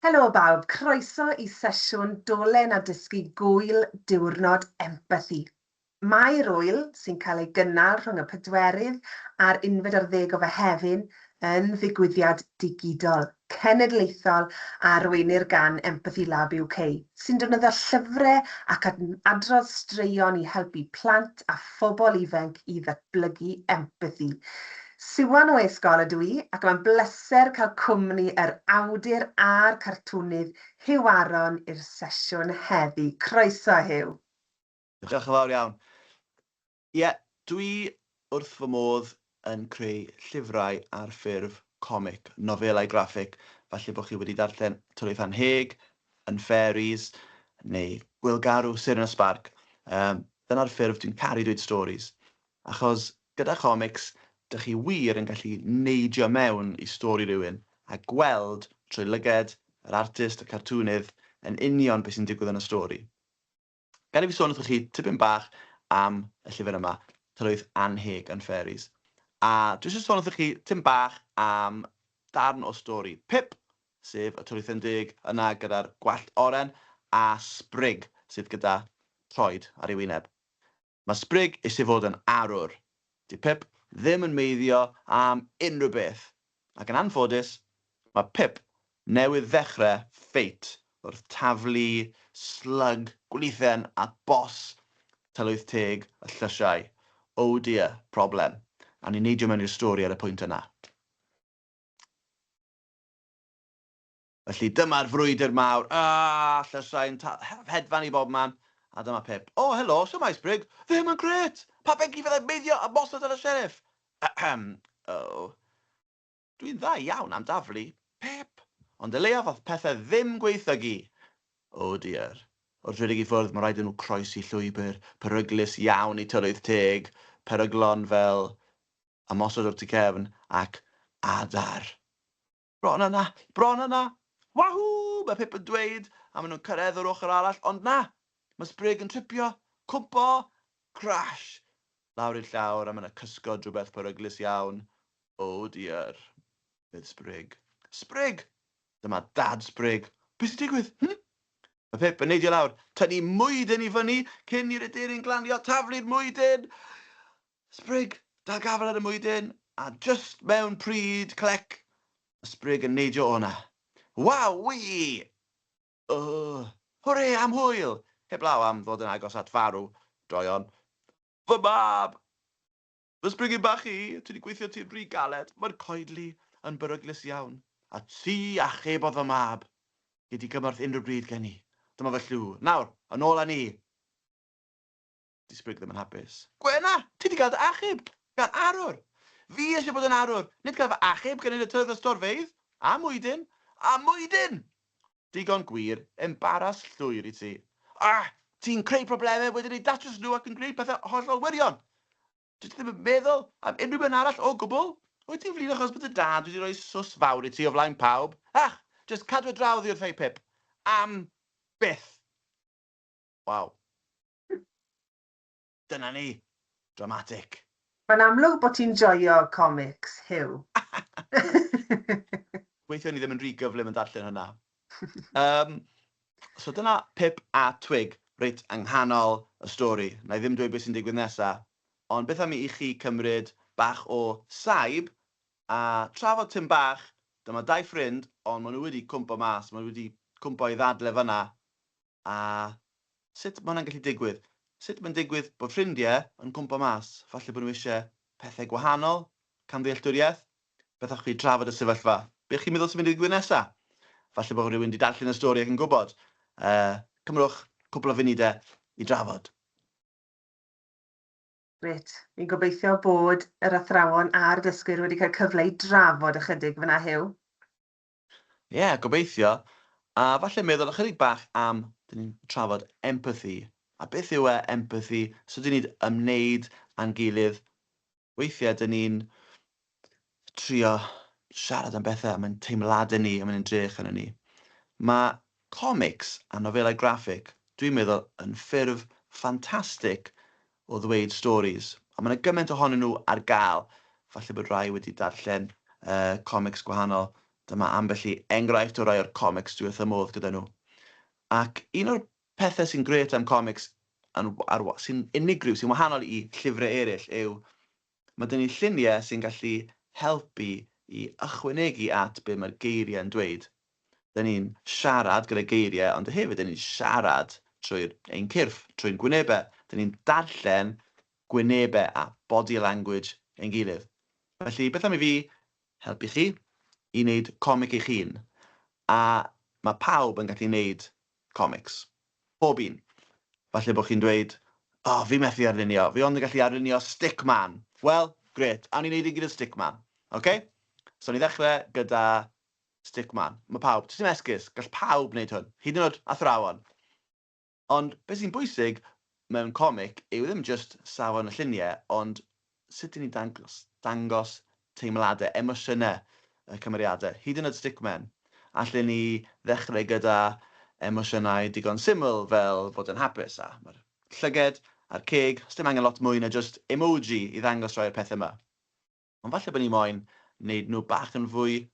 Helo bawb, croeso i sesiwn Dolen a Dysgu Gŵyl Diwrnod Empathi. Mae'r ŵyl, sy'n cael ei gynnal rhwng y pedwerydd a'r unfed ar ddeg o Fehefin, yn ddigwyddiad digidol, cenedlaethol a arweinir gan Empathy Lab UK, sy'n defnyddio llyfrau ac adrodd straeon i helpu plant a phobl ifanc i ddatblygu empathi. Siwan o e-sgol ydw i, ac mae'n bleser cael cwmni yr awdur a'r cartwnydd Huw Aaron i'r sesiwn heddi. Croeso, Huw. Diolch yn fawr iawn. Ie, dwi wrth fy modd yn creu llyfrau ar ffurf comic, nofelau graffig. Falle bod chi wedi darllen Tylwyth Annheg, yn Fairies, neu Gwylgarw, Seren a Sbarc. Dyna'r ffurf dwi'n caru dweud storis. Achos gyda chomics, dych chi wir yn gallu neidio mewn i stori rhywun a gweld trwy lyged yr artist, y cartŵnydd, yn union beth sy'n digwydd yn y stori. Gad i fi sôn wrthych chi tipyn bach am y llyfr yma, Tylwyth Annheg yn Fairies. A dwi eisiau sôn wrthych chi tipyn bach am darn o stori Pip, sef y tylwythen deg yna gyda'r gwallt oren, a Sprig, sydd gyda troed ar ei wyneb. Mae Sprig eisiau fod yn arwr. 'Di Pip ddim yn meiddio am unrhyw beth. Ac yn anffodus, mae Pip newydd ddechrau ffeit wrth taflu slug gwlithen at bos tylwyth teg y llysiau. Oh dear, problem. Awn ni neidio mewn i'r stori ar y pwynt yna. Felly dyma'r frwydr mawr. Ah, llysiau'n hedfan i bob man. A dyma Pip. O, helo, shwmae, Sprig? Ddim yn grêt! Pa benci fyddai'n meiddio ymosod ar y sheriff? Ahem. O. Dwi'n dda iawn am daflu. Pip! Ond o leiaf o'dd pethau ddim gwaethygu. Oh dear. Wrth redeg i ffwrdd, mae rhaid iddyn nhw croesi llwybr peryglus iawn i tylwyth teg, peryglon fel ymosod o'r tu cefn ac adar. Bron yna! Bron yna! Wahoo! Mae Pip yn dweud, a maen nhw'n cyrraedd yr ochr arall, ond na! Mae Sprig yn tripio, cwmpo, crash! Lawr i'r llawr, a mae yna cysgod rhywbeth peryglus iawn. Oh dear. Bydd Sprig. Sprig! Dyma dad Sprig. Be sy'n digwydd? Hm? Mae Pip yn neidio lawr, tynnu mwydyn i fyny cyn i'r aderyn glanio, taflu'r mwydyn! Sprig, dal gafael ar y mwydyn, a jyst mewn pryd, clec, y Sprig yn neidio o 'na. Waw-wee! Ugh! Hwrê am hwyl! Heblaw am ddod yn agos at farw, droeon. Fy mab! Fy Sbrigyn bach i, ti 'di gweithio ti'n rhy galed, mae'r coedlu yn beryglus iawn, a ti achebodd fy mab! Gei di gymorth unrhyw bryd gen i. Dyma fy llw. Nawr, yn ôl â ni! 'Di Sprig ddim yn hapus. Gwena! Ti 'di gael dy achub! Gan arwr! Fi eisiau bod yn arwr, nid cael fy achub gan un o tyrfa storfeydd! A mwydyn! A mwydyn! Digon gwir, embaras llwyr i ti. Ah! Ti'n creu problemau, wedyn eu datrys nhw ac yn gwneud pethau hollol wirion! Dwyt ti ddim yn meddwl am unrhyw un arall o gwbl? Wyt ti'n flin achos bod dy dad wedi rhoi sws fawr i ti o flaen pawb? Ach! Jyst cadw e draw oddi wrtha i, Pip. Am byth! Waw. Dyna ni. Dramatic. Mae'n amlwg bod ti'n joio comics, Huw. Gobeithio ni ddim yn rhy gyflym yn darllen hwnna. So dyna Pip a Twig reit yng nghanol y stori. Na i ddim dweud beth sy'n digwydd nesa, ond beth am i chi cymryd bach o saib a trafod tim bach. Dyma dau ffrind, ond maen nhw wedi cwmpo mas, maen nhw wedi cwmpo i ddadle fan'na. A sut mae hwnna'n gallu digwydd? Sut mae'n digwydd bod ffrindiau yn cwmpo mas? Falle bod nhw eisiau pethau gwahanol, camddealltwriaeth? Beth allwch chi drafod y sefyllfa? Be chi'n meddwl sy'n mynd i ddigwydd nesa? Falle bod rhywun wedi darllen y stori ac yn gwybod. Cymrwch cwpl o funudau i drafod. Grêt. Fi'n gobeithio bod yr athrawon a'r dysgwyr wedi cael cyfle i drafod ychydig fan'na, Huw. Ie, gobeithio. A falle meddwl ychydig bach am, dyn ni'n trafod empathi. A beth yw e, empathi? Sut dyn ni'n ymwneud â'n gilydd? Weithiau dyn ni'n trio siarad am bethau a mae'n teimladau ni a mae'n drych arno ni. Mae comics a nofelau graffig, dwi'n meddwl, yn ffurf ffantastig o ddweud storis. A mae 'na gymaint ohonyn nhw ar gael. Falle bod rhai wedi darllen comics gwahanol. Dyma ambell i enghraifft o rai o'r comics dwi wrth y modd gyda nhw. Ac un o'r pethau sy'n grêt am comics yn, ar, sy'n unigryw, sy'n wahanol i llyfrau eraill, yw mae dyn ni lluniau sy'n gallu helpu i ychwanegu at be mae'r geiriau yn dweud. Dyn ni'n siarad gyda geiriau, ond hefyd dyn ni'n siarad trwy'r ein cyrff, trwy'n gwynebau. Dyn ni'n darllen gwynebau a body language ein gilydd. Felly, beth am i fi helpu chi i wneud comic eich hun? A mae pawb yn gallu wneud comics. Pob un. Falle bod chi'n dweud, "O, oh, fi methu arlunio, fi ond yn gallu arlunio stickman." Wel, grêt, awn ni wneud i gyda stickman. OK? So ni ddechrau gyda stickman. Mae pawb, does dim esgus, gall pawb wneud hwn, hyd yn oed athrawon. Ond beth sy'n bwysig mewn comic yw ddim just safon y lluniau, ond sut dyn ni'n dangos teimladau, emosiynau y cymeriadau, hyd yn oed stickmen. Allen ni ddechrau gyda emosiynau digon syml fel bod yn hapus, a mae'r llyged a'r ceg, dim angen lot mwy na just emoji i ddangos rhai o'r pethau yma. Ond falle bod ni moyn wneud nhw bach yn fwy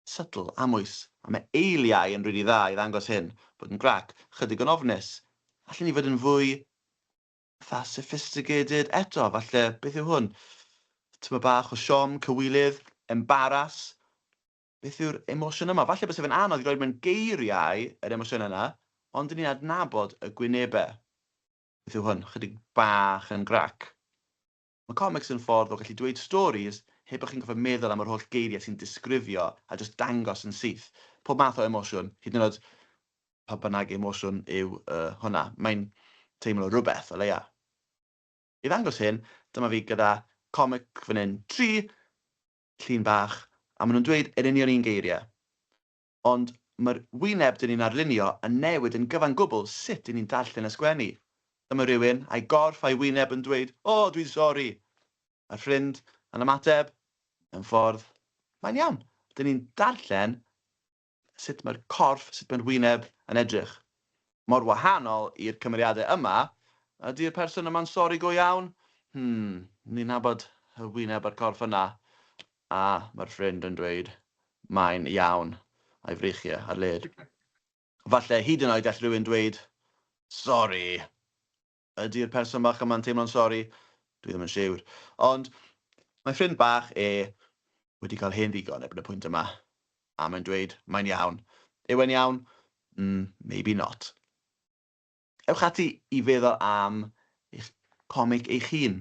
subtle, amwys. A mae eiliau yn rili dda i ddangos hyn, bod yn grac, chydig yn ofnus. Allen ni fod yn fwy fatha sophisticated eto, falle, beth yw hwn? Tyma bach o siom, cywilydd, embarrass. Beth yw'r emosiwn yma? Falle byse fe'n anodd i roi mewn geiriau yr emosiwn yna, ond dyn ni'n adnabod y gwynebau. Beth yw hwn? Chydig bach yn grac. Mae comics yn ffordd o gallu dweud stories heb bod chi'n gorfod meddwl am yr holl geiriau sy'n disgrifio a jyst dangos yn syth. Pob math o emosiwn, hyd yn oed pa bynnag emosiwn yw hwnna. Mae'n teimlo rhywbeth o leia. I ddangos hyn, dyma fi gyda comic fan hyn, tri llun bach, a maen nhw'n dweud yr union un geiriau. Ond mae'r wyneb dyn ni'n arlunio yn newid yn gyfan gwbl sut dyn ni'n darllen y sgwennu. Dyma rhywun, a'i gorff a'i wyneb yn dweud, "O, oh, dwi'n sori." A'r ffrind yn ymateb, mewn ffordd, "Mae'n iawn." Dyn ni'n darllen sut mae'r corff, sut mae'r wyneb yn edrych. Mor wahanol i'r cymeriadau yma, ydy'r person yma'n sori go iawn? Ni'n nabod y wyneb a'r corff yna. A mae'r ffrind yn dweud, "Mae'n iawn," a'i freichiau ar led. Falle hyd yn oed all rhywun dweud, "Sori." Ydy'r person bach yma'n teimlo'n sori? Dwi ddim yn siwr. Ond mae ffrind bach e wedi cael hen ddigon erbyn y pwynt yma. A mae'n dweud, "Mae'n iawn." Yw e'n iawn? Maybe not. Ewch ati i feddwl am eich comic eich hun.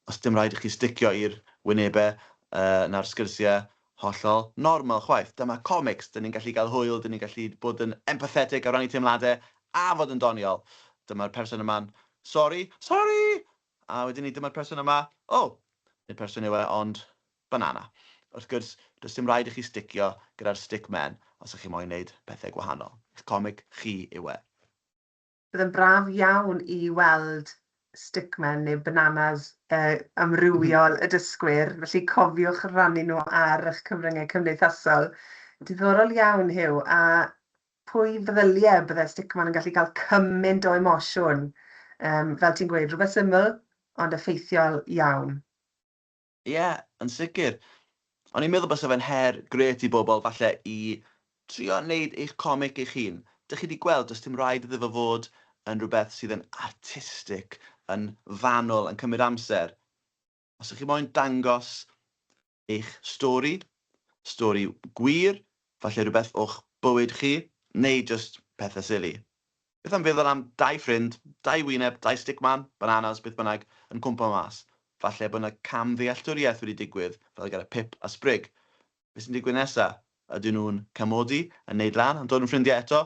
Os dim rhaid i chi sticio i'r wynebau na'r sgyrsiau hollol normal chwaith. Dyma comics, dyn ni'n gallu gael hwyl, dyn ni'n gallu bod yn empathetic a rannu teimladau a fod yn doniol. Dyma'r person yma'n "Sorry, sorry!" A wedyn ni dyma'r person yma, "Oh, nid person yw e, ond banana." Wrth gwrs, does dim rhaid i chi sticio gyda'r stickmen os ydych chi moyn wneud pethau gwahanol. Eich comic chi yw e. Bydd yn braf iawn i weld stickmen neu bananas amrywiol y dysgwyr, felly cofiwch rannu nhw ar eich cyfryngau cymdeithasol. Diddorol iawn, Huw, a pwy feddyliau bydde stickman yn gallu cael cymaint o emosiwn? Fel ti'n gweud, rhywbeth syml, ond effeithiol iawn. Ie, yeah, yn sicr. O'n i'n meddwl bysa fe'n her grêt i bobl falle i trio wneud eich comic eich hun. Dych chi wedi gweld, does dim rhaid iddo fo fod yn rhywbeth sydd yn artistic, yn fanwl, yn cymryd amser. Os ydych chi moyn dangos eich stori, stori gwir, falle rhywbeth o'ch bywyd chi, neu just pethau silly. Beth am feddwl am dau ffrind, dau wyneb, dau stickman, bananas, beth bynnag, yn cwmpo mas? Falle bod yna camddealltwriaeth wedi digwydd, fel gyda Pip a Sprig. Beth sy'n digwydd nesaf? Ydyn nhw'n cymodi, yn neud lan, yn dod yn ffrindiau eto,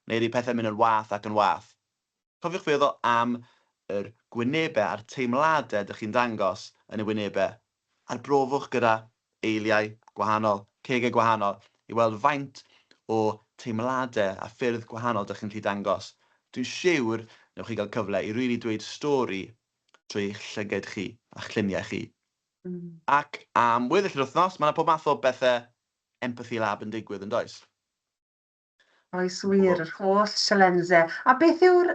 neu ydy pethau'n mynd yn wath ac yn wath? Cofiwch feddwl am yr gwynebau a'r teimladau ydych chi'n dangos yn y wynebau. Arbrofwch gyda eiliau gwahanol, cegau gwahanol, i weld faint o teimladau a ffyrdd gwahanol ydych chi'n gallu dangos. Dwi'n siwr newch chi gael cyfle i rili dweud stori trwy eich llyged chi a'ch lluniau chi. Ac am weddill yr wythnos, mae yna pob math o bethau Empathy Lab yn digwydd, yn does? Oes wir, yr holl sialensau. A beth yw'r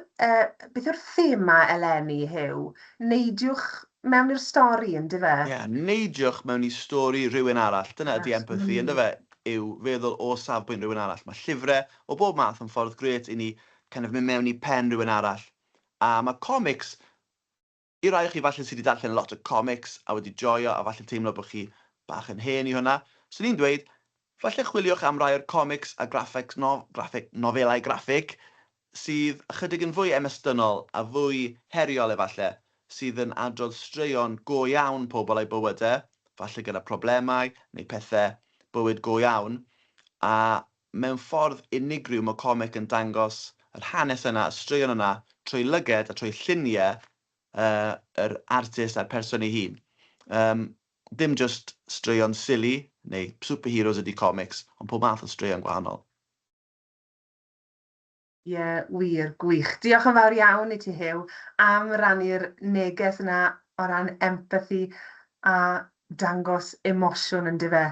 thema eleni, Huw? Neidiwch mewn i'r stori, yndyfe? Ie, yeah, neidiwch mewn i stori rhywun arall. Dyna ydy empathi, yndyfe? yw feddwl o safbwynt rhywun arall. Mae llyfrau o bob math yn ffordd grêt i ni kind of mynd mewn i pen rhywun arall. A mae comics, i rai o chi falle sydd wedi darllen lot o comics a wedi joio a falle teimlo bod chi bach yn hen i hwnna, 'swn i'n dweud, falle chwiliwch am rai o'r comics a graphics no, graphic, nofelau graffig sydd ychydig yn fwy emosiynol a fwy heriol efallai, sydd yn adrodd straeon go iawn pobl a'u bywydau, falle gyda problemau neu pethau bywyd go iawn, a mewn ffordd unigryw mae comic yn dangos yr hanes yna, y straeon yna, trwy lyged a trwy lluniau yr artist a'r person ei hun. Dim just straeon silly neu superheroes ydy comics, ond pob math o straeon gwahanol. Ie, yeah, wir, gwych. Diolch yn fawr iawn i ti, Huw, am rannu'r neges yna o ran empathi a dangos emosiwn yn dyfe,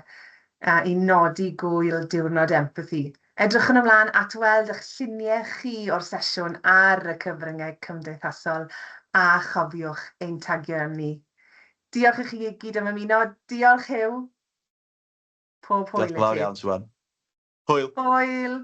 a i nodi gwyl diwrnod empathi. Edrychwn ymlaen at weld eich lluniau chi o'r sesiwn ar y cyfryngau cymdeithasol a chofiwch ein tagio ni. Diolch i chi gyd am ymuno. Diolch, Huw. Pob hwyl Diolch yn fawr iawn, Siwan. Hwyl. Hwyl.